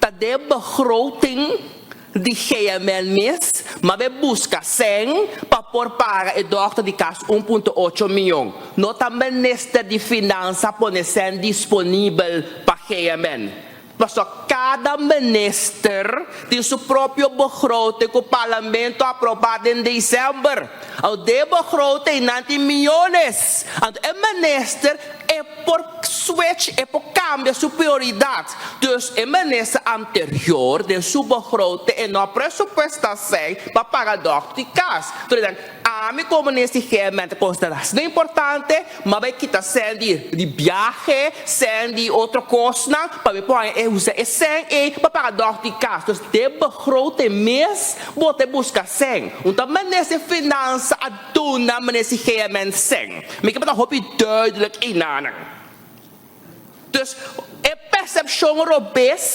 Ta den begroting di GMN mes m'a bay busca sèn pa por paga e dòkter di kas 1.8 miyon. No ta minister di Finansa pone sèn disponibel pa GMN. Pasobra kada minister tin su propio begroting ku parlamento a aprobá den december. Anto den e begroting nan tin miyones. Anto e minister e por switch, e por kambia su prioridat. Dus e minister anterior den su begroting e no a presupuestá sèn pa paga dòkter di kas. Entonces ami komo minister di GMN ta konsiderá asina importante. M'a bai kita sèn di di biahe, sèn di otro kosnan, pa mi por haña e usa e sèn ei pa paga dòkter di kas. Dus den begroting mes bo ta buska sèn. Un ta minister di finansa a duna minister di GMN sèn. Mi ke pa ta hopi duidelijk einanan. Dus e persepshon robes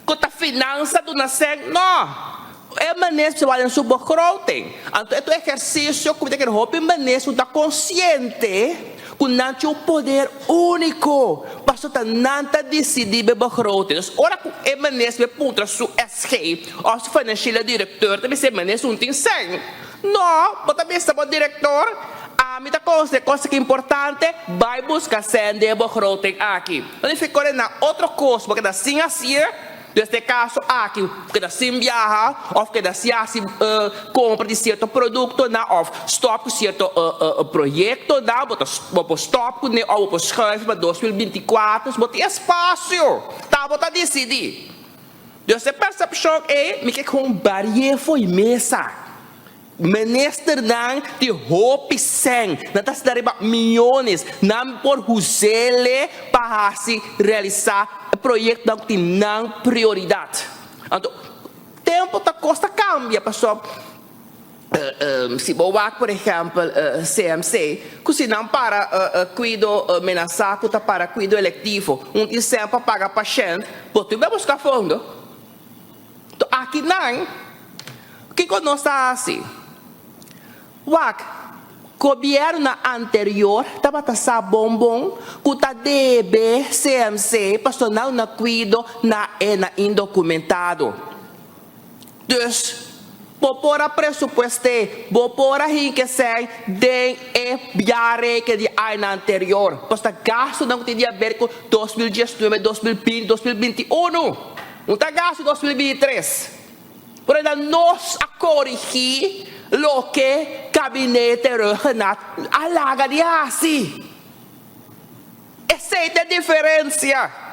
ku ta finansa duna sèn, no. E minister wak den su begroting. Anto e ta un ehersisio ku mi ta kere hopi minister ku ta konsiente ku nan tin un poder úniko pasobra ta nan ta disidí be begroting. Dus ora ku e minister be puntra su SG òf su financiële directeur ta bisa e minister un tin sèn. No, bo ta bisa bo director, ami ta considera cosa ki importante, bay busca cen den e begroting aki. No nifica cu na otro cos bo keda sin hacié, dus den e caso aki bo keda sin biaha of keda sin haci compra di cierto productonan of stop cu cierto proyectonan, bo ta bo por stop cune of bo por schuif pa 2024, bo tin espacio, ta bo ta dicidi. Dus e persepshon ei mi ke kon barié fo'i mesa. Ministernan tin hopi sèn, nan ta sinta riba miyones, nan por hus'ele pa hasi realisá e proyektonan ku tin nan prioridat. Anto tempu ta kos ta kambia pasobra Si bo wak por ehèmpel CMC, ku si nan para kuido menasá ku ta para kuido elektivo, un tin sèn pa paga pashènt, bo tin bai buska fondo. Enton aki nan, kiko nos ta hasi? Wak, gobièrnunan anterior tabata sa bon bon ku ta debe CMC pasobra nan na kuido na e na indokumentado. Dus, bo por a presupuesté, bo por a hinka esei den e jaarrekening di aña anterior. Pasobra ta gastunan ku tin di haber ku 2019, 2020, 2021. No ta gastu 2023. Por enda nos a korigí loke Gabinete Rhuggenaath a laga di hasi. Esei ta e diferensia.